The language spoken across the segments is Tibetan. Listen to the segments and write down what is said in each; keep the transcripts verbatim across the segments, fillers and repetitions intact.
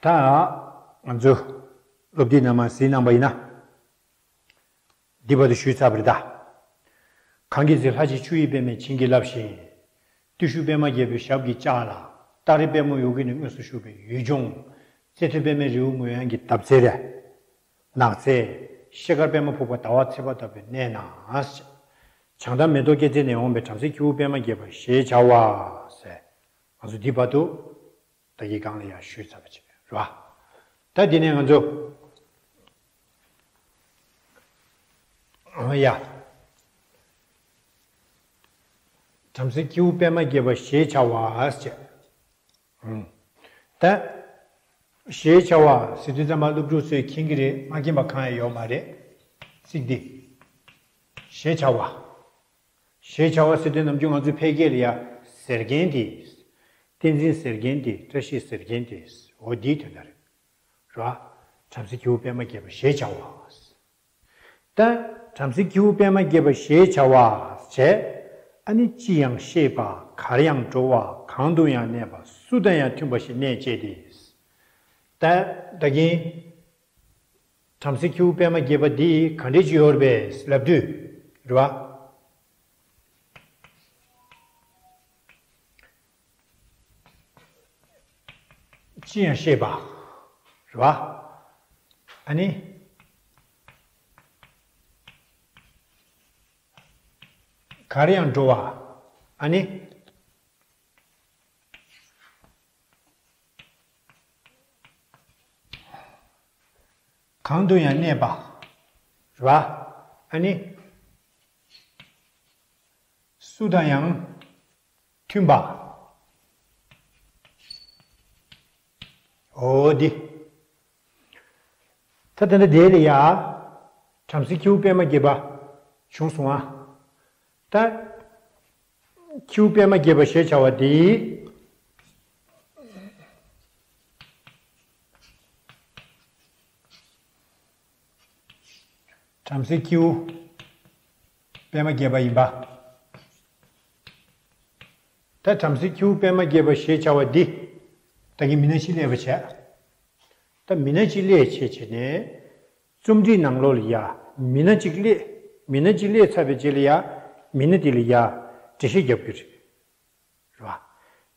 ད་ང་ཚོ་སློབ་དེབ་ནང་མར་གཟིགས་གནང་པ་ཡིན་ན། འདི་བར་དུ་ཞུས་ཚར་བ་རེད་ད། གང་གི་ཚེ་ལྷ་བཞིན་ཆུ་ཡི་པདྨས་བྱིན་གྱིས་བརླབས་ཤིང་། བརྟུལ་ཞུགས་པདྨ་རྒྱལ་པོའི་ཞབས་ཀྱི་ལྕགས་ལ། སྟ་རེ་པདྨོ་ཡི་གེ་ནས་དངོས་སུ་བཞུགས་པའི་ཡུལ་ལྗོངས། རྩེ་ཐོས་པདྨའི་རི་བོ་མོ་ཡང་གི་འདབ་རྩེ་རེད། ནགས་ཚལ། ཤེལ་དཀར་པདྨ་ཕུག་པ་ཟླ་བ་ཚེས་པ་ལྟ་བུའི་གནས་ན། བྱང་ཐང་མེ་ཏོག་སྐྱེད་ཚལ་ནས་འོངས་པའི་བྲམ་ཟེ་ཁྱེའུ་པདྨ་རྒྱལ་པོ་ཞེས་བྱ་བ་ཟེར། ང་ཚོ་འདི་བར་དུ་ད་གིན་སྒང་ལ་ཡང་ཞུས་ཚར་བ་ཅིག་རེད་བ། ད་འདི་ནས་ང་ཚོ་ཨ་ཡ། བྲམ་ཟེ་ཁྱེའུ་པདྨ་རྒྱལ་པོ་ཞེས་བྱ་བ་ཟེར། ཨང་། ད། ཞེས་བྱ་བ་ཟེར་དུས་ཙམ་པ་སློབ་ཕྲུག་ཚོས་མཁྱེན་གྱི་རེད། མ་མཁྱེན་པ་གང་ཡང་ཡོད་མ་རེད། ཚིག་འདི། ཞེས་བྱ་བ། ཞེས་བྱ་བ་ཟེར་དུས་ནམ་རྒྱུན་ང་ཚོའི་ཕལ་སྐད་ལ་ཡ་ཟེར་མཁན་དེ། བསྟན་འཛིན་ཟེར་མཁན་དེ། བཀྲ་ཤིས་ཟེར་མཁན་དེ། འོ་འདིའི་དོན་དག་རེད། ར། བྲམ་ཟེ་ཁྱེའུ་པདྨ་རྒྱལ་པོ་ཞེས་བྱ་བ། ད། བྲམ་ཟེ་ཁྱེའུ་པདྨ་རྒྱལ་པོ་ཞེས་བྱ་བ། བྱས། ཨ་ནི་ཅི་ཡང་ཤེས་པ། གར་ཡང་འགྲོ་བ། གང་དུ་ཡང་གནས་པ། སུ་དང་ཡང་མཐུན་པ་ཞིག་གནས་བཅས་ཏེ། ད། ད་གིན། བྲམ་ཟེ་ཁྱེའུ་པདྨ་རྒྱལ་པོ་འདི་ག་འདྲས་ཅིག་ཡོད་རེད་པས་ལབ་དུས། རེད་བ། ཅི་ཡང་ཤེས་པ། རེད་བ། ཨ་ནི། གར་ཡང་འགྲོ་བ། ཨ་ནི། གང་དུ་ཡང་གནས་པ། རེད་བ། ཨ་ནི། སུ་དང་ཡང་མཐུན་པ། འོ་འདི། ད་ད་ལྟ་དེ་ལ་ཡ། བྲམ་ཟེ་ཁྱེའུ་པདྨ་རྒྱལ་པོ་བྱུང་སོང་ཨ། ད། ཁྱེའུ་པདྨ་རྒྱལ་པོ་ཞེས་བྱ་བ་འདི། བྲམ་ཟེ་ཁྱེའུ་པདྨ་རྒྱལ་པོ་ཡིན་པ། ད་བྲམ་ཟེ་ཁྱེའུ་པདྨ་རྒྱལ་པོ་ཞེས་བྱ་བ་འདི། ད་གིན་མི་སྣ་གཅིག་སླེབས་པ་བྱས། ད་མི་སྣ་གཅིག་སླེབས་བྱས་བྱས་ནས། རྩོམ་བྲིས་ནང་ལོགས་ལ་ཡ། མི་སྣ་གཅིག་སླེབས། མི་སྣ་གཅིག་སླེབས་ཚར་བའི་རྗེས་ལ་ཡ། མི་སྣ་དེ་ལ་ཡ། འགྲེལ་བཤད་རྒྱབ་ཀྱི་རེད། རེད་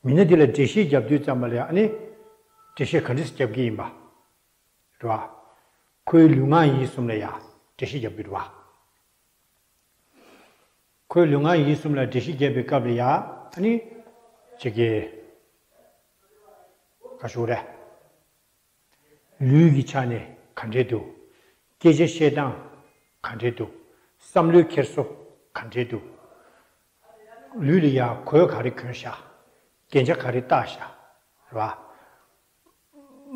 བ། མི་སྣ་དེ་ལ་འགྲེལ་བཤད་རྒྱབ་དུས་ཙམ་པ་ལ་ཡ་ཨ་ནི། འགྲེལ་བཤད་ག་འདྲས་རྒྱབ་ཀྱི་ཡིན་པ། རེད་བ། ཁོའི་ལུས་ངག་ཡིད་གསུམ་ལ་ཡ། འགྲེལ་བཤད་རྒྱབ་ཀྱི་རེད་བ། ཁོའི་ལུས་ངག་ཡིད་གསུམ་ལ་འགྲེལ་བཤད་རྒྱབ་པའི་སྐབས་ལ་ཡ་ཨ་ནི། ཅིག་གི། ག་ཞུ་རེད། ལུས་ཀྱི་ཆ་ནས་ག་འདྲས་འདུག་སྐད་ཆ་བཤད་སྟངས་ག་འདྲས་འདུག་བསམ་བློའི་འཁྱེར་སོ་ག་འདྲས་འདུག་ལུས་ལ་ཡ་གོས་ག་རེ་གོན་ཤག་རྒྱན་ཆ་ག་རེ་བཏགས་ཤག་རེད་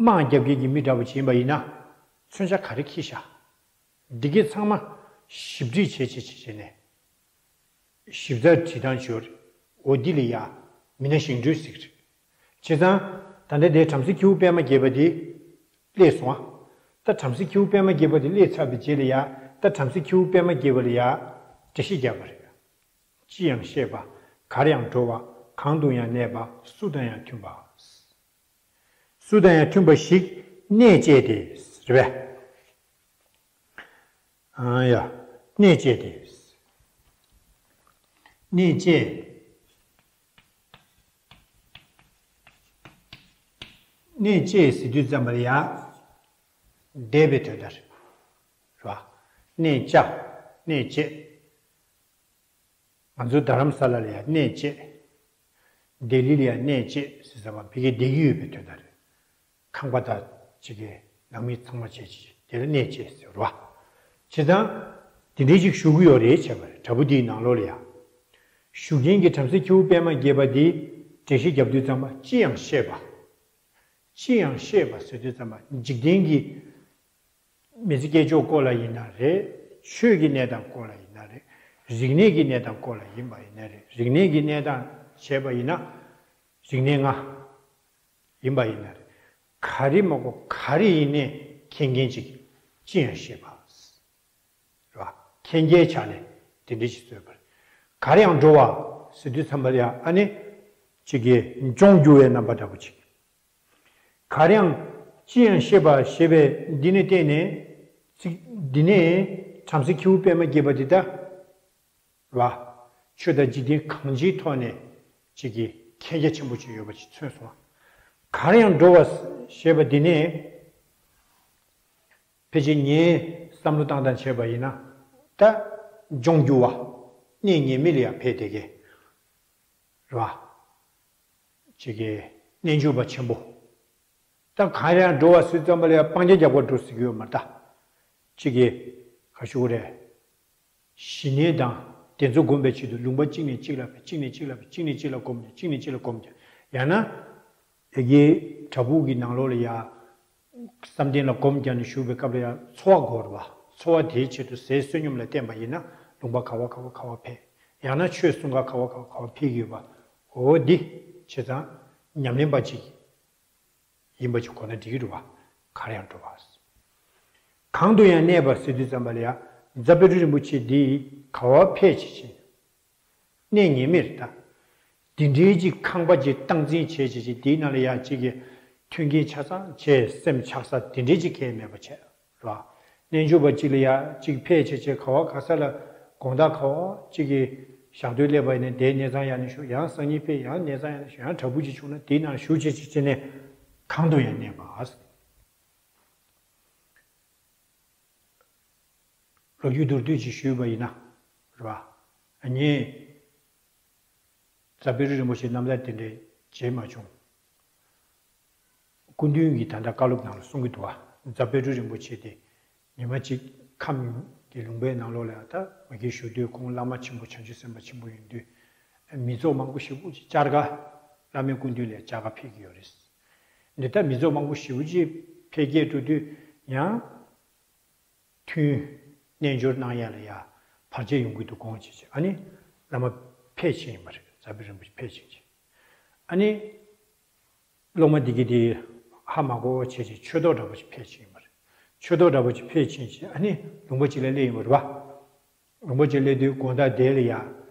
བ། དམག་རྒྱབ་མཁན་གྱི་མི་འདྲ་པོ་ཅིག་ཡིན་པ་ཡིན་ན། མཚོན་ཆ་ག་རེ་འཁྱེར་ཤག་འདི་གའི་ཚང་མ་ཞིབ་འབྲི་བྱེད་བྱེད་བྱེད་བྱེད་ནས། ཞིབ་ཚགས་བྲིས་སྟངས་ཅིག་ཡོད་རེད། འོ་འདི་ལ་ཡ། མི་སྣ་བཞེངས་སྐྲུན་ཟེར་གྱི་རེད། བྱས་ཙང་། ད་ལྟ་དེ་བྲམ་ཟེ་ཁྱེའུ་པདྨ་རྒྱལ་པོ་དེ། སླེབས་སོང་ཨ། ད་བྲམ་ཟེ་ཁྱེའུ་པདྨ་རྒྱལ་པོ་དེ་སླེབས་ཚར་བའི་རྗེས་ལ་ཡ། ད་བྲམ་ཟེ་ཁྱེའུ་པདྨ་རྒྱལ་པོ་ལ་ཡ། འགྲེལ་བཤད་རྒྱབ་པ་རེད། ཅི་ཡང་ཤེས་པ། གར་ཡང་འགྲོ་བ། གང་དུ་ཡང་གནས་པ། སུ་དང་ཡང་མཐུན་པ། སུ་དང་ཡང་མཐུན་པ་ཞིག་གནས་བཅས་ཏེ། རེད་པས། ཨ་ཡ། གནས་བཅས་ཏེ། གནས་བཅས། གནས་བཅས་ཟེར་དུས་ཙམ་པ་ལ་ཡ། བསྡད་པའི་དོན་དག་རེད་བ། གནས་བཅས། གནས་བཅས། ང་ཚོ་རྡ་རམ་ས་ལ་ལ་ཡ་གནས་བཅས། ལྡི་ལི་ལ་ཡ་གནས་བཅས་ཟེར་ཙམ་པ་ཕ་གིར་བསྡད་ཀྱི་ཡོད་པའི་དོན་དག་རེད། ཁང་པ་དང་གཅིག་གི་ནང་མི་ཚང་མ་བྱས་ཅི་དེ་ལ་གནས་བཅས་ཟེར་བ། བྱས་ཙང་། དེ་འདྲའི་ཅིག་ཞུ་གི་ཡོད་རེད་བྱས་པ་རེད། དྲ་འབུ་འདིའི་ནང་ལོགས་ལ་ཡ། ཞུ་མཁན་གྱི་བྲམ་ཟེ་ཁྱེའུ་པདྨ་རྒྱལ་པོ་འདི་འགྲེལ་བཤད་རྒྱབ་དུས་ཙམ་པ་ཅི་ཡང་ཤེས་པ། ཅི་ཡང་ཤེས་པ་ཟེར་དུས་ཙམ་པ་འཇིག་རྟེན་གྱི་མི་ཚེ་སྐྱེལ་ཕྱོགས་སྐོར་ལ་ཡིན་ན་རེད། ཆོས་ཀྱི་གནས་སྟངས་སྐོར་ལ་ཡིན་ན་རེད། རིག་གནས་ཀྱི་གནས་སྟངས་སྐོར་ལ་ཡིན་པ་ཡིན་ན་རེད། རིག་གནས་ཀྱི་གནས་སྟངས་བྱས་པ་ཡིན་ན། རིག་གནས་ལྔ། ཡིན་པ་ཡིན་ན་རེད། ག་རེ་མ་གོ་ག་རེ་ཡིན་ནའི་མཁྱེན་མཁན་ཅིག་ཅི་ཡང་ཤེས་པ། རེད་བ། མཁྱེན་རྒྱའི་ཆ་ནས་དེ་འདྲ་ཞིག་བཟོས་པ་རེད། གར་ཡང་འགྲོ་བ་ཟེར་དུས་ཙམ་པ་ལ་ཡང་ཨ་ནི། ཅིག་གིས་ལྗོངས་རྒྱུ་བའི་རྣམ་པ་འདྲ་པོ་ཅིག་གར་ཡང་ ཅི་ཡང་ཤེས་པ་ཞེས་པས་འདི་ནི་བསྟན་ནས་ཚིག་འདི་ནས་བྲམ་ཟེ་ཁྱེའུ་པད་མ་སྐྱེས་པ་འདི་ལྟ་བ། ཆོས་དང་འཇིག་རྟེན་གང་ཅིའི་ཐོག་ནས་ཅིག་གི་མཁྱེན་རྒྱ་ཆེན་པོ་ཅིག་ཡོད་པ་ཅིག་མཚོན་སོང་བ། གར་ཡང་འགྲོ་བ་ཞེས་པ་འདི་ནས་ཕལ་ཆེར་ངས་བསམ་བློ་བཏང་སྟངས་བྱས་པ་ཡིན་ན། ད་ལྗོངས་རྒྱུ་བ་གནས་ངེས་མེད་ལ་ཡང་ཕེབས་བསྡད་མཁན་རེད་བ། ཅིག་གི་རྣལ་འབྱོར་པ་ཆེན་པོ། ད་གར་ཡང་འགྲོ་བ་ཟེར་ཙམ་པ་ལ་ཡང་སྤང་བྱ་རྒྱག་པར་འགྲོ་ཟེར་གྱི་ཡོད་མ་རེད་ད། ཅིག་གི་ག་ཞུ་དགོས་རེད། ཞི་གནས་དང་དེ་ཚོ་སྒོམ་པའི་ཆེད་དུ་ལུང་པ་གཅིག་ནས་གཅིག་ལ་ཕེབས། གཅིག་ནས་གཅིག་ལ་ཕེབས། གཅིག་ནས་གཅིག་ལ་སྒོམ་རྒྱག་གཅིག་ནས་གཅིག་ལ་སྒོམ་རྒྱག་ཡང་ན། ཡ་གི་བྲག་ཕུག་གི་ནང་ལོགས་ལ་ཡ། བསམ་གཏན་ལ་སྒོམ་རྒྱག་ནས་བཞུགས་པའི་སྐབས་ལ་ཡ་འཚོ་བ་དགོས་རེད་བ། འཚོ་བ་དེའི་ཆེད་དུ་ཟས་བསོད་སྙོམས་ལ་བརྟེན་པ་ཡིན་ན་ལུང་པ་ག་བ་ག་བ་ག་བ་ཕེབས། ཡང་ན་ཆོས་གསུང་ག་ག་བ་ག་བ་ག་བ་ཕེབས་ཀྱི་ཡོད་པ། འོ་འདི་བྱས་ཙང་ཉམས་ལེན་པ་ཅིག་ཡིན་པ་ཅིག་གོ་ན་འགྲིག་གི་རེད་བ། གར་ཡང་འགྲོ་བ། གང་དུ་ཡང་གནས་པ་ཟེར་དུས་ཙམ་པ་ལ་ཡ། རྫ་དཔལ་སྤྲུལ་རིན་པོ་ཆེ་འདི་ག་བ་ཕེབས་བྱས་ཕྱིན། གནས་ངེས་མེད་རེད་ད། འདི་འདྲའི་ཅིག་ཁང་པ་ཅིག་སྟངས་འཛིན་བྱས་བྱས་བྱས་དེའི་ནང་ལ་ཡ་གཅིག་གི་མཐུན་རྐྱེན་ཆ་ཚང་བྱས་སེམས་ཆགས་ས་དེ་འདྲའི་ཅིག་གང་ཡང་མེད་པ་བྱས་རེད་བ། རྣལ་འབྱོར་པ་གཅིག་ལ་ཡ་གཅིག་ཕེབས་བྱས་བྱས་ག་བ་ག་ས་ལ་དགོང་དག་ག་བ་གཅིག་གི་ཞག་སྡོད་སླེབས་པ་ཡིན་ན་དེའི་གནས་ཚང་ཡར་ནས་བཞུགས། ཡང་སང་ཉིན་ཕེབས་ཡང་གནས་ཚང་ཡར་ནས་བཞུགས། ཡང་བྲག་ཕུག་ཅིག་བྱུང་ན་དེའི་ནང་བཞུགས་བྱས་བྱས་བྱས་ནས་གང་དུ་ཡང་གནས་པ། ལོ་རྒྱུས་མདོར་བསྡུས་ཅིག་ཞུས་པ་ཡིན་ན། རེད་བ། ངས་རྫ་དཔལ་སྤྲུལ་རིན་པོ་ཆེ་རྣམ་ཐར་དེ་འདྲ་བྱས་མ་བྱུང་། སྐུ་མདུན་གྱིས་ད་ལྟ་བཀའ་སློབ་ནང་ལ་གསུང་གི་འདུག་བ། རྫ་དཔལ་སྤྲུལ་རིན་པོ་ཆེ་དེ་ཉི་མ་གཅིག་ཁམས་ཀྱི་ལུང་པའི་ནང་ལོགས་ལ་ད་མ་གིར་བཞུགས་དུས་ཁོང་བླ་མ་ཆེན་པོ་བྱང་ཆུབ་སེམས་དཔའ་ཆེན་པོ་ཡིན་དུས། མི་ཚོགས་མང་པོ་ཞེ་པོ་ཅིག་བཅར་ག་བླ་མའི་སྐུ་མདུན་ལ་བཅར་ག་ཕེབས་ཀྱི་ཡོད་རེད། འདི་ལྟར་མི་ཚོགས་མང་པོ་ཞེ་པོ་ཅིག་ཕེབས་སྐྱེལ་འགྲོ་དུས་ཡང་། ཐུན། རྣལ་འབྱོར་གནང་ཡ་ལ་ཡ། བར་ཆད་ཡོང་གི་འདུག་དགོངས་བྱས་བྱས་ཨ་ནི། བླ་མ་ཕེབས་ཕྱིན་ཡིན་པ་རེད། རྫ་དཔལ་རིན་པོ་ཆེ་ཕེབས་ཕྱིན་བྱས། ཨ་ནི། སློབ་མ་འདི་གི་དེ། ཧ་མ་གོ་བ་བྱས་བྱས་ཆོས་ཐོག་འདྲ་པོ་ཞིག་ཕེབས་ཕྱིན་ཡིན་པ་རེད། ཆོས་ཐོག་འདྲ་པོ་ཞིག་ཕེབས་ཕྱིན་བྱས་ཨ་ནི། ལུང་པ་གཅིག་ལ་སླེབས་ཡིན་པ་རེད་བ། ལུང་པ་གཅིག་སླེབས་དུས་དགོང་དག་དེ་ལ་ཡ།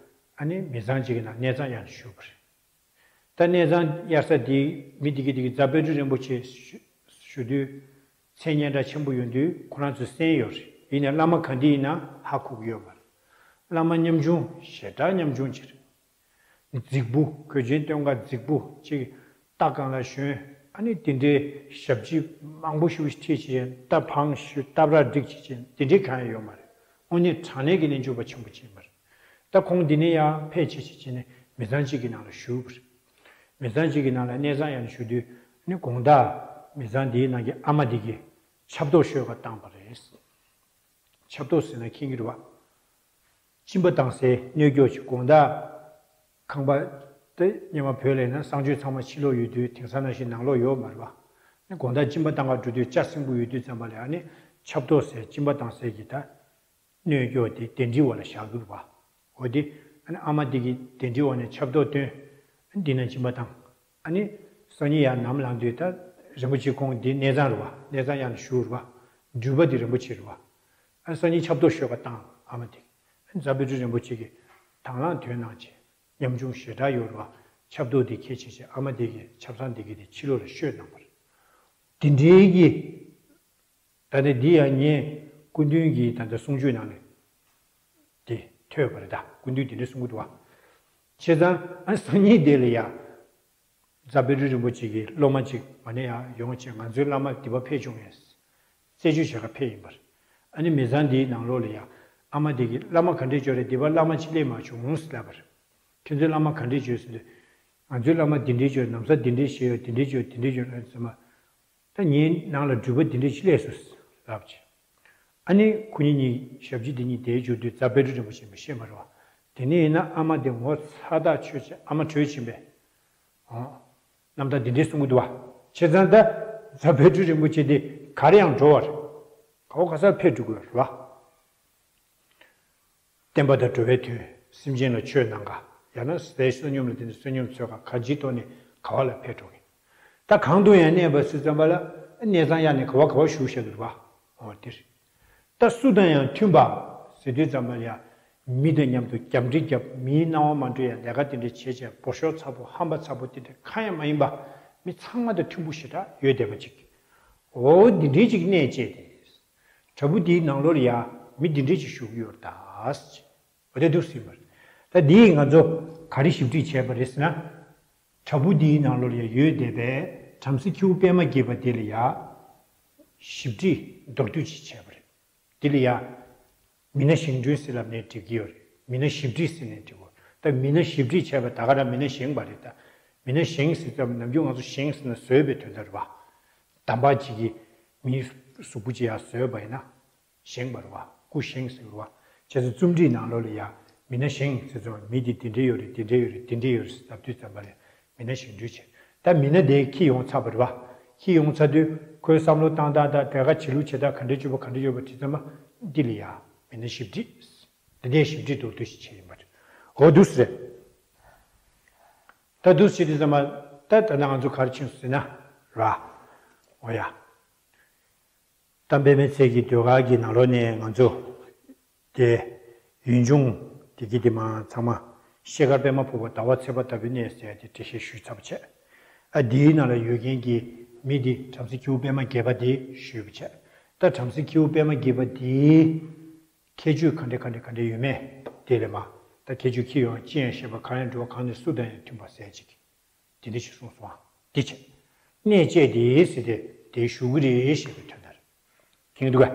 ཨ་ནི་མི་ཚང་གཅིག་གི་ནང་གནས་ཚང་ཡང་བཞུགས་པ་རེད། ད་གནས་ཚང་གཡར་ས་དེའི་མི་དེ་གི་དེ་གི་རྫ་དཔལ་སྤྲུལ་རིན་པོ་ཆེ་བཞུ་བཞུགས་དུས། མཚན་སྙན་གྲགས་ཆེན་པོ་ཡོང་དུས་ཁོ་རང་ཚོས་གསན་ཡོད་རེད། ཡིན་ནའི་བླ་མ་ག་འདི་ཡིན་ན་ཧ་གོ་གི་ཡོད་མ་རེད། བླ་མ་ཉམ་ཆུང་ཞེ་དྲག་ཉམ་ཆུང་ཅིག་རེད། རྫིག་པོ་གོས་ཆེན་སྟོན་ག་རྫིག་པོ་ཅིག་རྟ་གང་ལ་ཞོན་ཨ་ནི་དེ་འདྲའི་ཞབས་ཕྱི་མང་པོ་ཞིག་ཁྲིད་བྱས་རྟ་འཕང་ཞུ་སྟབས་ར་སྒྲིག་བྱས་བྱས་དེ་འདྲའི་གང་ཡང་ཡོད་མ་རེད། དངོས་གནས་དྲང་གནས་ཀྱི་རྣལ་འབྱོར་པ་ཆེན་པོ་ཅིག་ཡིན་པ་རེད། ད་ཁོང་འདི་ནས་ཡང་ཕེབས་བྱས་བྱས་བྱས་ནས་མི་ཚང་གཅིག་གི་ནང་ལ་བཞུགས་པ་རེད། མི་ཚང་གཅིག་གི་ནང་ལ་གནས་ཚང་ཡང་བཞུགས་དུས་ནི་དགོང་དག་མི་ཚང་འདིའི་ནང་གི་ཨ་མ་འདི་གིས་ཆབ་ཏོག་བཤོས་ག་བཏང་པ་རེད། ཆབ་ཏོག་ཟེར་ན་མཁྱེན་གྱི་རེད་བ། གཅིན་པ་བཏང་སའི་སྣོད་སྐྱོགས་ཅིག་དགོང་དག་ཁང་པ་དེ་སྔོན་མ་བོད་ལ་ཡིན་ན་གསང་སྤྱོད་ཚང་མ་ཕྱི་ལོགས་ཡོད་དུས་དེང་སང་ནང་བཞིན་ནང་ལོགས་ཡོད་མ་རེད་བ། ནི་དགོང་དག་གཅིན་པ་བཏང་ག་འགྲོ་དུས་ལྕགས་སྲིན་པོ་ཡོད་དུས་ཙམ་པ་ལ་ཨ་ནི་ཆབ་ཏོག་ཟེར་གཅིན་པ་བཏང་སའི་གི་ད། སྣོད་སྐྱོགས་དེ་གདན་ཁྲིའི་འོག་ལ་བཞག་གི་རེད་བ། འོ་དེ་ཨ་ནི་ཨ་མ་དེ་གིས་གདན་ཁྲིའི་འོག་ནས་ཆབ་ཏོག་བཏོན། ཨ་ནི་འདི་ན་གཅིན་པ་བཏང་། ཨ་ནི་སང་ཉིན་ཡར་ནམ་ལངས་དུས་ད་རིན་པོ་ཆེ་ཁོང་འདི་གནས་ཚང་རེད་བ། གནས་ཚང་ཡར་ནས་བཞུགས་རེད་བ། འགྲུལ་པ་དེ་རིན་པོ་ཆེ་རེད་བ། ཨ་ནི་སང་ཉིན་ཆབ་ཏོག་བཤོས་ག་བཏང་ཨ་མ་དེ་གིས། ཨ་ནི་རྫ་དཔལ་སྤྲུལ་རིན་པོ་ཆེ་གིས་དང་བླངས་དོན་གནང་བྱས། ཉམ་ཆུང་ཞེ་དྲག་ཡོད་རེད་བ། ཆབ་ཏོག་དེ་འཁྱེར་ཕྱིན་བྱས་ཨ་མ་དེ་གིས་ཆབ་གསང་དེ་གི་དེ་ཕྱི་ལོགས་ལ་བཤོས་གནང་བ་རེད། དེ་འདྲའི་གི། ད་ནི་འདི་ཡང་ངས་སྐུ་མདུན་གྱི་ད་ལྟ་གསུང་ཆོས་ནང་ནས་དེ་ཐོས་པ་རེད་ད། སྐུ་མདུན་དེ་འདྲ་གསུང་གི་འདུག་བ། བྱས་ཙང་ཨ་སང་ཉིན་དེ་ལ་ཡ། རྫ་དཔལ་སྤྲུལ་རིན་པོ་ཆེ་གི་སློབ་མ་ཅིག་མ་ནས་ཡང་ཡོང་བྱས་ང་ཚོའི་བླ་མ་འདི་པར་ཕེབས་བྱུང་ངས། རྩད་གཅོད་བྱེད་ག་ཕེབས་ཡིན་པར། ཨ་ནི་མི་ཚང་འདིའི་ནང་ལོགས་ལ་ཡ། ཨ་མ་དེ་གིས་བླ་མ་ག་འདྲས་བྱོས་རེད་འདི་པར་བླ་མ་ཅིག་སླེབས་མ་བྱུང་ཟེར་ལབ་པར། ཁྱོད་ཚོའི་བླ་མ་ག་འདྲས་བྱོས་ཟེར་དུས། ང་ཚོའི་བླ་མ་འདི་འདྲས་བྱོས་ནམ་ས་འདི་འདྲས་བྱས་ཡོད་འདི་འདྲས་བྱོས་འདི་འདྲས་བྱོས་ཟེར་མ། ད་ངའི་ནང་ལ་འགྲུལ་པ་འདི་འདྲ་ཞིག་སླེབས་སོང་ལབ་བྱས། ཨ་ནི་ཁོ་གཉིས་གཉིས་ཞབས་ཕྱི་འདི་གཉིས་བསྡད་འཇུག་དུས་རྫ་དཔལ་སྤྲུལ་རིན་པོ་ཆེ་མི་ཤེས་མ་རེད་བ། དེ་ནས་ཡིན་ན་ཨ་མ་དེ་ངོ་ཚ་ཐག་ཆོད་བྱས་ཨ་མ་བྲོས་ཕྱིན་པས། ཨོ། རྣམ་ཐར་འདི་འདྲའི་གསུང་གི་འདུག་བ། བྱས་ཙང་ད་རྫ་དཔལ་སྤྲུལ་རིན་པོ་ཆེ་འདི་གར་ཡང་འགྲོ་བར། ག་བ་ག་སར་ཕེབས་འགྲོ་དགོས་རེད་བ། བསྟན་པ་དང་འགྲོ་བའི་དོན། སེམས་ཅན་ལ་ཆོས་གནང་ག་ཡང་ན་ཟས་བསོད་སྙོམས་ལ་བརྟེན་ནས་བསོད་སྙོམས་འཚོལ་ག་གང་ཅིའི་ཐོག་ནས་ག་བ་ལ་ཕེབས་འགྲོ་གི། ད་གང་དུ་ཡང་གནས་པ་ཟེར་ཙམ་པ་ལ་གནས་ཚང་གཡར་ནས་ག་བ་ག་བ་བཞུགས་བཞག་གི་རེད་བ། འོ་དེ་རེད། ད་སུ་དང་ཡང་མཐུན་པ་ཟེར་དུས་ཙམ་པ་ལ་ཡང་མི་དང་མཉམ་དུ་རྒྱབ་འདྲེ་རྒྱབ་མིའི་སྣང་བ་མ་འགྲོ་ཡང་ལས་ཀ་དེ་འདྲ་བྱས་བྱས་སྦོ་ཤོག་ཚ་པོ་ཧམ་པ་ཚ་པོ་དེ་འདྲ་གང་ཡང་མ་ཡིན་པ་མི་ཚང་མ་དང་མཐུན་པོ་ཞེ་དྲག་ཡོད་བསྡད་པ་ཅིག་འོ་འདི་འདྲའི་ཅིག་གནས་བཅས་ཏེ། བྲག་ཕུག་འདིའི་ནང་ལོགས་ལ་ཡ་མི་འདི་འདྲའི་ཅིག་བཞུགས་ཡོད་ད། འོ་དེ་འདུག་ཟིན་པར། ད་འདིས་ང་ཚོ་ག་རེ་ཞིབ་འབྲི་བྱས་པ་རེད་ཟེར་ན། བྲག་ཕུག་འདིའི་ནང་ལོགས་ལ་ཡ་ཡོད་བསྡད་པའི་བྲམ་ཟེ་ཁྱེའུ་པད་མ་སྐྱེས་པ་དེ་ལ་ཡ་ཞིབ་འབྲི་མདོར་བསྡུས་ཅིག་བྱས་པ་རེད། དེ་ལ་ཡ། མི་སྣ་བཞེངས་སྐྲུན་ཟེར་ལབ་ནས་འགྲིག་གི་ཡོད་རེད། མི་སྣ་ཞིབ་འབྲི་ཟེར་ནས་འགྲིག་གོ། ད་མི་སྣ་ཞིབ་འབྲི་བྱས་པ་ད་ག་རང་མི་སྣ་བཞེངས་པ་རེད་ད། མི་སྣ་བཞེངས་ཟེར་ཙམ་ནམ་རྒྱུན་ང་ཚོ་བཞེངས་ཟེར་ན་བཟོས་པའི་དོན་དག་རེད་བ། གདམས་པ་ཅིག་གིས་མིའི་གཟུགས་པོ་ཅིག་ཡར་བཟོས་པ་ཡིན་ན། བཞེངས་པ་རེད་བ། སྐུ་བཞེངས་ཟེར་བ། བྱས་ཙང་རྩོམ་སྒྲིག་ནང་ལོགས་ལ་ཡ། མི་སྣ་བཞེངས་ཟེར་ཙམ་མི་འདི་འདི་འདྲ་ཡོད་རེད། འདི་འདྲ་ཡོད་རེད། འདི་འདྲ་ཡོད་རེད་ཟེར་ལབ་དུས་ཙམ་པ་ལ་མི་སྣ་བཞེངས་སྐྲུན་བྱས། ད་མི་སྣ་དེ་འཁྱེར་ཡོང་ཚར་བ་རེད་བ། འཁྱེར་ཡོང་ཚར་དུས་ཁོའི་བསམ་བློ་བཏང་སྟངས་དང་དེ་ག་བྱེད་ལུགས་བྱེད་སྟངས་ག་འདྲ་བྱེད་པ་ག་འདྲ་ཡོད་པ་དེ་ཚང་མ་འདི་ལ་ཡ་མི་སྣ་ཞིབ་འབྲི། འདི་འདྲའི་ཞིབ་འབྲི་མདོར་བསྡུས་ཤིག་བྱས་ཡིན་པ་རེད། འོ་འདུག་སེ་རེད། ད་འདུག་སེ་བྱེད་དུས་ཙམ་པ་ད་ད་ནང་ང་ཚོ་ག་རེ་ཕྱིན་སོང་ཟེར་ན། ར། འོ་ཡ། གཏམ་དཔེ་མའི་ཚལ་གྱི་ཟློས་གར་གྱི་ནང་ལོགས་ནས་ང་ཚོ། དེ། ཡུལ་ལྗོངས་དེ་གི་དེ་མ་ཚང་མ། ཤེལ་དཀར་པད་མ་ཕོག་པ་ཟླ་བ་ཚེས་པ་ལྟ་བུའི་གནས་ཟེར་ཡ་དེ་འགྲེལ་བཤད་ཞུས་ཚར་བ་བྱས། ཨ་དེའི་ནང་ལ་ཡོད་མཁན་གྱི་མི་དེ་བྲམ་ཟེ་ཁྱེའུ་པད་མ་སྐྱེས་པ་དེ་ཞུས་པ་བྱས། ད་བྲམ་ཟེ་ཁྱེའུ་པད་མ་སྐྱེས་པ་དེའི་ཁྱད་ཆོས་ག་འདྲ་ག་འདྲ་ག་འདྲ་ཡོད་མེད་དེ་ལས་མ། ད་ཁྱད་ཆོས་ཁྱི་ཡོང་ཅི་ཡང་ཤེས་པ་གང་ཡང་འགྲོ་བ་གང་ནས་སུ་དང་ཡང་མཐུན་པ་ཟེར་ཅིག་དེ་འདྲ་ཞིག་གསུངས་སོང་ཨ། དེ་བྱས། གནས་བཅས་དེ་ཟེར་ཏེ་དེ་ཞུ་གི་རེད་ཞེས་པའི་དོན་དག་རེད། མཁྱེན་གྱི་འདུག་ག་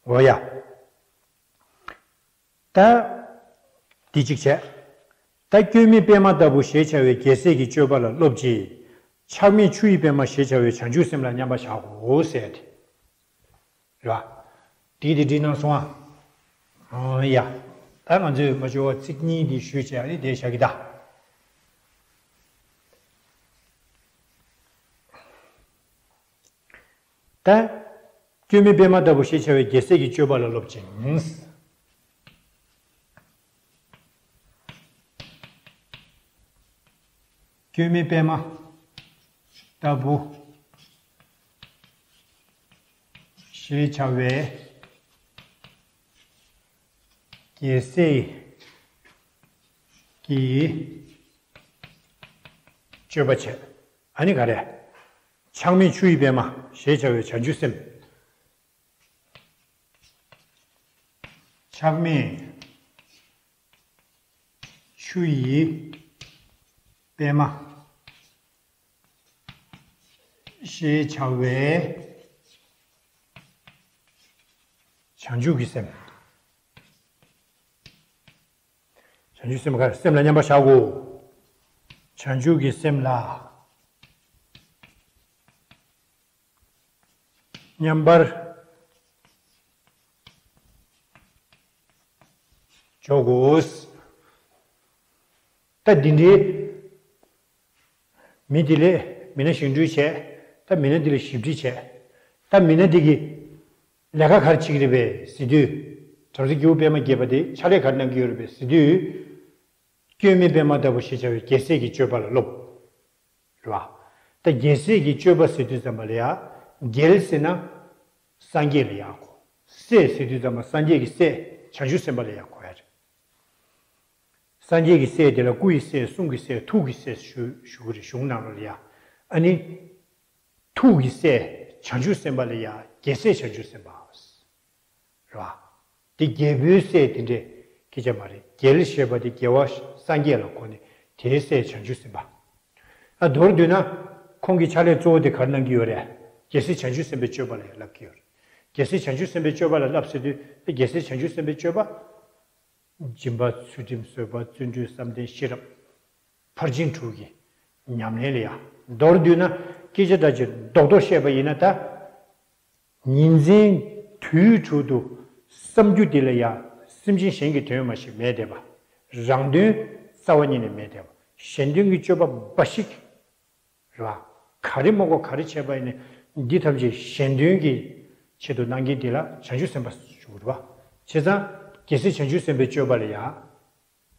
འོ་ཡ། ད། འདི་གཅིག་བྱས། ད་སྐྱོན་མེད་པད་མ་ལྟ་བུ་ཞེས་བྱ་བའི་རྒྱལ་སྲས་ཀྱི་སྤྱོད་པ་ལ་སློབ་ཅིང་། ཆགས་མེད་ཆུ་ཡི་པད་མ་ཞེས་བྱ་བའི་བྱང་ཆུབ་སེམས་ལ་མཉམ་པར་བཞག་གོ་ཟེར་ཏེ། རེད་བ། འདི་འདི་འདྲི་གནང་སོང་ཨ། ཨ་ཡ། ད་ང་ཚོས་མ་འབྱོར་བ་ཚིག་གཉིས་འདི་ཞུས་བྱས་ཨ་ནི་དེ་བཞག་གི་ད། ད། སྐྱོན་མེད་པད་མ་ལྟ་བུ་ཞེས་བྱ་བའི་རྒྱལ་སྲས་ཀྱི་སྤྱོད་པ་ལ་སློབ་ཅིང་། སྐྱོན་མེད་པད་མ་ལྟ་བུ་ཞེས་བྱ་བའི་རྒྱལ་སྲས་ཀྱི་སྤྱོད་པ་བྱས། ཨ་ནི་ག་རེ། ཆགས་མེད་ཆུ་ཡི་པད་མ་ཞེས་བྱ་བའི་བྱང་ཆུབ་སེམས། ཆགས་མེད་ཆུ་ཡི་པད་མ་ཞེས་བྱ་བའི་བྱང་ཆུབ་ཀྱི་སེམས། བྱང་ཆུབ་སེམས་ག་སེམས་ལ་མཉམ་པར་བཞག་གོ། བྱང་ཆུབ་ཀྱི་སེམས་ལ་མཉམ་པར་འཇོག་གོ། ད་འདི་འདྲའི་མི་དེ་ལས་མི་སྣ་བཞེངས་སྐྲུན་བྱས། ད་མི་སྣ་འདི་ལ་ཞིབ་འབྲི་བྱས། ད་མི་སྣ་འདི་གི་ལས་ཀ་ག་རེ་བྱེད་ཀྱི་རེད་པས་ཟེར་དུས། བྲམ་ཟེ་ཁྱེའུ་པད་མ་སྐྱེས་པ་དེ་ཕྱག་ལས་ག་རེ་གནང་གི་ཡོད་རེད་པས་ཟེར་དུས། སྐྱོན་མེད་པད་མ་ལྟ་བུ་ཞེས་བྱ་བའི་རྒྱལ་སྲས་ཀྱི་སྤྱོད་པ་ལ་སློབ། རེད་བ། ད་རྒྱལ་སྲས་ཀྱི་སྤྱོད་པ་ཟེར་དུས་ཙམ་པ་ལ་ཡ། རྒྱལ་ཟེར་ན། སངས་རྒྱས་ལ་ཡ་གོ། སྲས་ཟེར་དུས་ཙམ་པ་སངས་རྒྱས་ཀྱི་སྲས་བྱང་ཆུབ་སེམས་དཔའ་ལ་ཡ་གོ་ཡ་རེད། སངས་རྒྱས་ཀྱི་སྲས་དེ་ལ་སྐུ་ཡི་སྲས་གསུང་གི་སྲས་ཐུགས་ཀྱི་སྲས་ཞུ་ཞུ་གི་རེད་གཞུང་ནང་ལོགས་ལ་ཡ། ཨ་ནི། ཐུགས་ཀྱི་སྲས་བྱང་ཆུབ་སེམས་དཔའ་ལ་ཡ་རྒྱལ་སྲས་བྱང་ཆུབ་སེམས་དཔའ། རེད་བ། དེ་རྒྱལ་པོའི་སྲས་དེ་འདྲས་སྐད་ཆ་མ་རེད། རྒྱལ་ཞེས་པ་དེ་རྒྱལ་བ་སངས་རྒྱས་ལ་གོ་ནས་དེའི་སྲས་བྱང་ཆུབ་སེམས་དཔའ། ཨ་མདོར་བསྡུས་ན། ཁོང་གི་ཕྱག་ལས་གཙོ་བོ་དེ་ག་རེ་གནང་གི་ཡོད་རེད། རྒྱལ་སྲས་བྱང་ཆུབ་སེམས་དཔའི་སྤྱོད་པ་ལ་ཡང་བསླབ་ཀྱི་ཡོད་རེད། རྒྱལ་སྲས་བྱང་ཆུབ་སེམས་དཔའི་སྤྱོད་པ་ལ་བསླབ་ཟེར་དུས་དེ་རྒྱལ་སྲས་བྱང་ཆུབ་སེམས་དཔའི་སྤྱོད་པ། སྦྱིན་པ་ཚུལ་ཁྲིམས་བཟོད་པ་བརྩོན་འགྲུས་བསམ་གཏན་ཤེས་རབ། ཕར་ཕྱིན་དྲུག་གི་ཉམས་ལེན་ལ་ཡང་མདོར་བསྡུས་ན་སྐད་ཆ་འདྲ་ཅིག་རྡོག་རྡོག་བཤད་པ་ཡིན་ན་ད། ཉིན་མཚན་དུས་དྲུག་ཏུ་བསམ་རྒྱུ་དེ་ལ་ཡང་སེམས་ཅན་གཞན་གྱི་དོན་མ་ཞིག་མེད་བསྡད་པ། རང་དོན་རྩ་བ་ཉིད་ནས་མེད་བསྡད་པ། གཞན་དོན་གྱི་སྤྱོད་པ་འབའ་ཞིག་རེད་བ། ག་རེ་མ་དགོས་ག་རེ་བྱས་པ་ཡིན་ནའི་འདི་ཐམས་ཅད་གཞན་དོན་གྱི་ཆེད་དུ་གནང་མཁན་དེ་ལ་བྱང་ཆུབ་སེམས་དཔའ་ཞུ་དགོས་རེད་བ། བྱས་ཙང་རྒྱལ་སྲས་བྱང་ཆུབ་སེམས་དཔའི་སྤྱོད་པ་ལ་ཡང་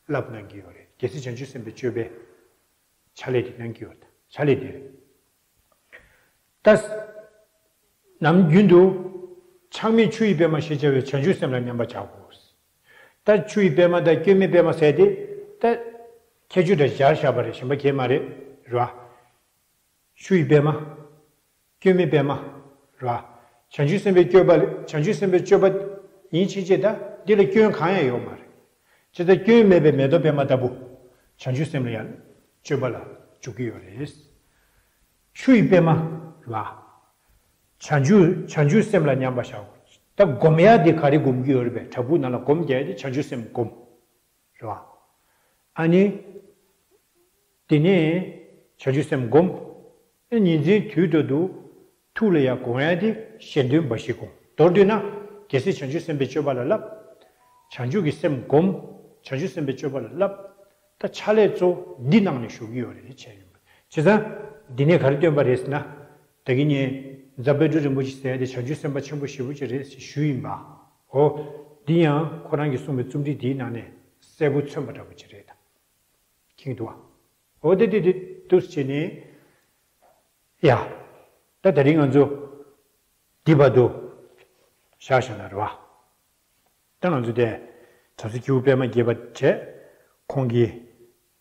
བསླབ་གནང་གི་ཡོད་རེད། རྒྱལ་སྲས་བྱང་ཆུབ་སེམས་དཔའི་སྤྱོད་པའི་ཕྱག་ལས་དེ་གནང་གི་ཡོད་རེད། ཕྱག་ལས་དེ་རེད། ད། ནམ་རྒྱུན་དུ། ཆགས་མེད་ཆུ་ཡི་པད་མ་ཞེས་བྱ་བའི་བྱང་ཆུབ་སེམས་ལ་མཉམ་པར་བཞག་གོ། ད་ཆུ་ཡི་པད་མ་དང་སྐྱོན་མེད་པད་མ་ཟེར་དེ། ད། ཁྱད་ཆོས་འདྲ་སྦྱར་བཞག་པ་རེད། གཞན་པ་གང་ཡང་མ་རེད། རེད་བ། ཆུ་ཡི་པད་མ། སྐྱོན་མེད་པད་མ། རེད་བ། བྱང་ཆུབ་སེམས་དཔའི་སྤྱོད་པ་ལ་བྱང་ཆུབ་སེམས་དཔའི་སྤྱོད་པ་ཡིན་ཕྱིན་ཆད་ད་འདི་ལ་སྐྱོན་གང་ཡང་ཡོད་མ་རེད། ཇི་ལྟར་སྐྱོན་མེད་པའི་མེ་ཏོག་པད་མ་ལྟ་བུ། བྱང་ཆུབ་སེམས་ལ་ཡང་སྤྱོད་པ་ལ་འཇུག་གི་ཡོད་རེད། ཆུ་ཡི་པད་མ་རེད་བ། བྱང་ཆུབ་བྱང་ཆུབ་སེམས་ལ་མཉམ་པར་བཞག་ད་སྒོམ་ཡ་དེ་ག་རེ་སྒོམ་གྱི་ཡོད་རེད་པས། བྲག་ཕུག་ནང་ལ་སྒོམ་རྒྱག་ཡ་དེ་བྱང་ཆུབ་སེམས་སྒོམ། རེད་བ། ཨ་ནི། དེ་ནས་བྱང་ཆུབ་སེམས་སྒོམ། ཨེ་ཉིན་མཚན་དུས་དུ་དུ། ཐུགས་ལ་ཡང་སྒོམ་ཡ་དེ་གཞན་དོན་འབའ་ཞིག་སྒོམ། མདོར་བསྡུས་ན། རྒྱལ་སྲས་བྱང་ཆུབ་སེམས་དཔའི་སྤྱོད་པ་ལ་བསླབ། བྱང་ཆུབ་ཀྱི་སེམས་སྒོམ། བྱང་ཆུབ་སེམས་དཔའི་སྤྱོད་པ་ལ་བསླབ། ད་ཕྱག་ལས་གཙོ་བོ་འདི་གནང་ནས་བཞུགས་ཀྱི་ཡོད་རེད་བྱས་ཡིན་པ། བྱས་ཙང་། འདི་ནས་ག་རེ་སྟོན་པ་རེད་ཟེར་ན། ད་གིན་ངས་རྫ་དཔལ་སྤྲུལ་རིན་པོ་ཆེ་ཟེར་ཡ་དེ་བྱང་ཆུབ་སེམས་དཔའ་ཆེན་པོ་ཞེ་པོ་ཅིག་རེད་ཞུས་ཡིན་པ། འོ། འདི་ཡང་ཁོ་རང་གིས་གསུངས་པའི་རྩོམ་རིག་འདིའི་ནང་ནས་གསལ་པོ་མཚོན་པ་འདྲ་པོ་ཅིག་རེད་ད། མཁྱེན་འདུག་བ། འོ་དེ་དེ་དེ་འདུག་སེ་བྱས་ནས། ཡ། ད་དེ་རིང་ང་ཚོ་འདི་བར་དུ་བཞག་བཞག་ན་རེད་བ། ད་ང་ཚོ་དེ་གྲྭ་ས་སྐྱེ་བོ་པད་མ་རྒྱས་པ་བྱས། ཁོང་གི་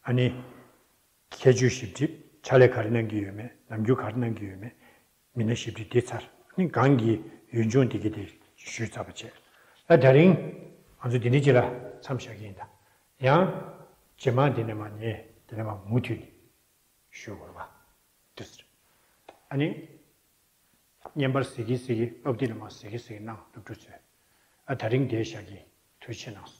ཨ་ནི་ཁྱད་ཆོས་ཞིབ་ཕྲ་ཕྱག་ལས་ག་རེ་གནང་གི་ཡོད་མེད། ནམ་རྒྱུན་ག་རེ་གནང་གི་ཡོད་མེད། མི་སྣ་ཞིབ་ཕྲ་དེ་ཚར། ཨ་ནི་གང་གི་ཡུལ་ལྗོངས་དེ་གི་དེ་ཞུས་ཚར་བ་བྱས། ད་དེ་རིང་ང་ཚོ་འདི་འདྲ་ཅིག་ལ་མཚམས་བཞག་གི་ཡིན་ད། ཡང་རྗེས་མ་འདི་ནས་མ་ཉེ་འདི་ནས་མ་མུ་མཐུད་ནས་ཞུ་དགོས་རེད་བ། དེ་ཟེར། ཨ་ནི། བརྙན་པར་གཟིགས་ཀྱི་གཟིགས་ཀྱི་སློབ་དེབ་ལ་མ་གཟིགས་ཀྱི་གཟིགས་ཀྱི་གནང་སློབ་ཕྲུག་ཚོས། ཨ་དེ་རིང་འདིར་བཞག་གི། ཐུགས་རྗེ་གནང་།